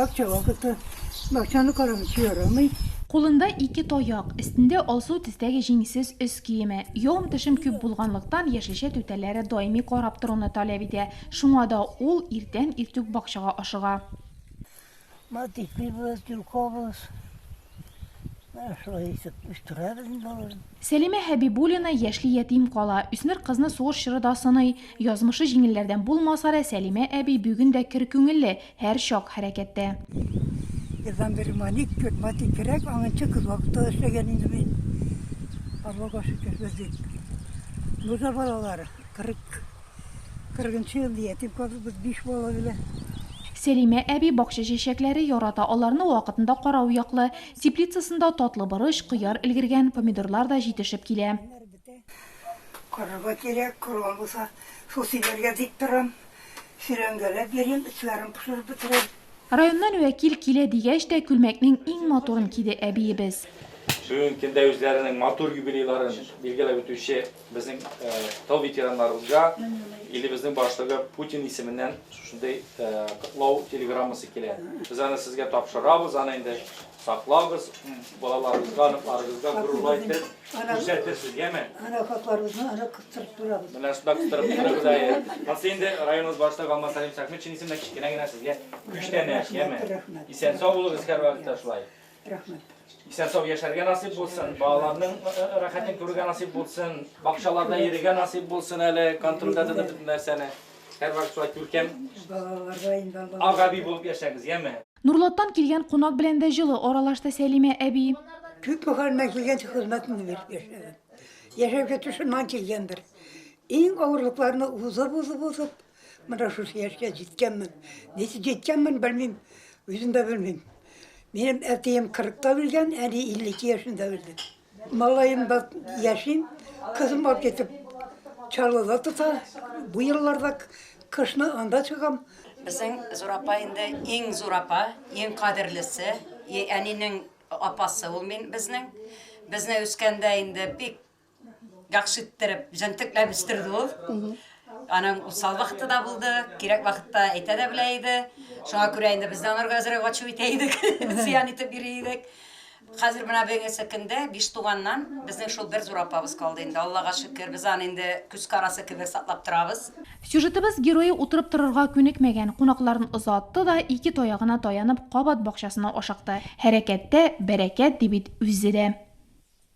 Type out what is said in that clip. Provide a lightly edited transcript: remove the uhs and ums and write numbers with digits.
Бакча вакыты. Бакчаны карамыйча ярамый. Кулында ике таяк, өстендә алсу төстәге җиңсез өс киеме. Явым-төшем күп булганлыктан, яшелчә түтәлләре даими карап торуны таләп итә. Шуңа да ул иртән иртүк бакчага ашыга. Матиклыйбыз, йолкабыз. Менә шулай итеп үстерәбез инде аларны. Сәлимә Хәбибуллина яшьли ятим кала. Үсмер кызны сугыш чоры да сыный. Язмышы җиңелләрдән булмаса да, Сәлимә әби бүген дә көр күңелле, һәрчак хәрәкәттә. Елдан бер маник, матик кирәк, аңынчы кыз вакытта эшләгән инде мин. Аллага шөкер, без бит нужа балалары, 40 Кырыгынчы елда ятим калдык без биш бала белән. Сәлимә әби бакча чәчәкләре ярата, аларны вакытында карау яклы. Теплицасында татлы борыч, кыяр өлгергән, помидорлар да җитешеп килә. Карарга кирәк, корган булса, су сибәргә дип торам. Сөйрәнгәләп йөрим, эчләрен пошырып бетерәм. Районнан вәкил килә дигәч тә, күлмәкнең иң матурын киде әбиебез. Бүгенге көндә үзләренең матур юбилейларын билгеләп үтүче Безнең тыл ветераннарыбызга илебезнең башлыгы Путин исеменнән шушындый котлау телеграммасы килә. Без аны сезгә тапшырабыз, аны инде саклагыз, балаларыгызга, оныкларыгызга горурлай итеп күрсәтерсез, яме? Ана хатларыбызны аны кыстырып торабыз. Менә шунда кыстырып торыгыз әйе. Ансы инде районыбыз башлыгы Алмаз Сәлим Сәхмәтшин исеменнән кечкенә генә сезгә күчтәнәч, яме? Исән-сау булыгыз һәрвакытта шулай. Рәхмәт. Исән-сау яшәргә насыйп булсын, балаларның рәхәтен күрергә насыйп булсын, бакчаларда йөрергә насыйп булсын әле, контрольдә тотып бөтен нәрсәне. Һәрвакыт шулай күркәм, Балаларга инде Алла. ак әби булып яшәгез, яме? Нурлаттан килгән кунак белән дә җылы аралашты Сәлимә әби. Күпме хәлемнән килгәнчә хезмәтемне биреп яшәдем. Яшәүгә тушыннан килгәндер. Иң авырлыкларны узып-узып-узып, Менә шушы яшькә җиткәнмен. Ничек җиткәнмен, белмим. Үзем дә белмим. Минем әтием 40-та үлгән, әни 52 яшендә үлде. Малаем да яшим, кызым алып китеп Чаллыда тота. Бу елларда кышны анда чыгам. Безнең зур апа инде иң зур апа, иң кадерлесе, әнинең апасы ул мин безнең. Безне үскәндә инде бик Яхшы иттереп, җентекләп үстерде ул. Аның усал вакыты да булды, кирәк вакытта әйтә дә белә иде. Шуңа күрә инде без дә анарга әзрәк ачу итә идек, зыян итеп йөри идек. Хәзер менә бүгенге көндә биш туганнан безнең шул бер зур апабыз калды инде. Аллага шөкер, без аны инде күз карасы кебек саклап торабыз. Сюжетыбыз герое утырып торырга күнекмәгән, кунакларын озатты да, ике таягына таянып, кабат бакчасына ашыкты. Хәрәкәттә, бәрәкәт, ди бит үзе дә.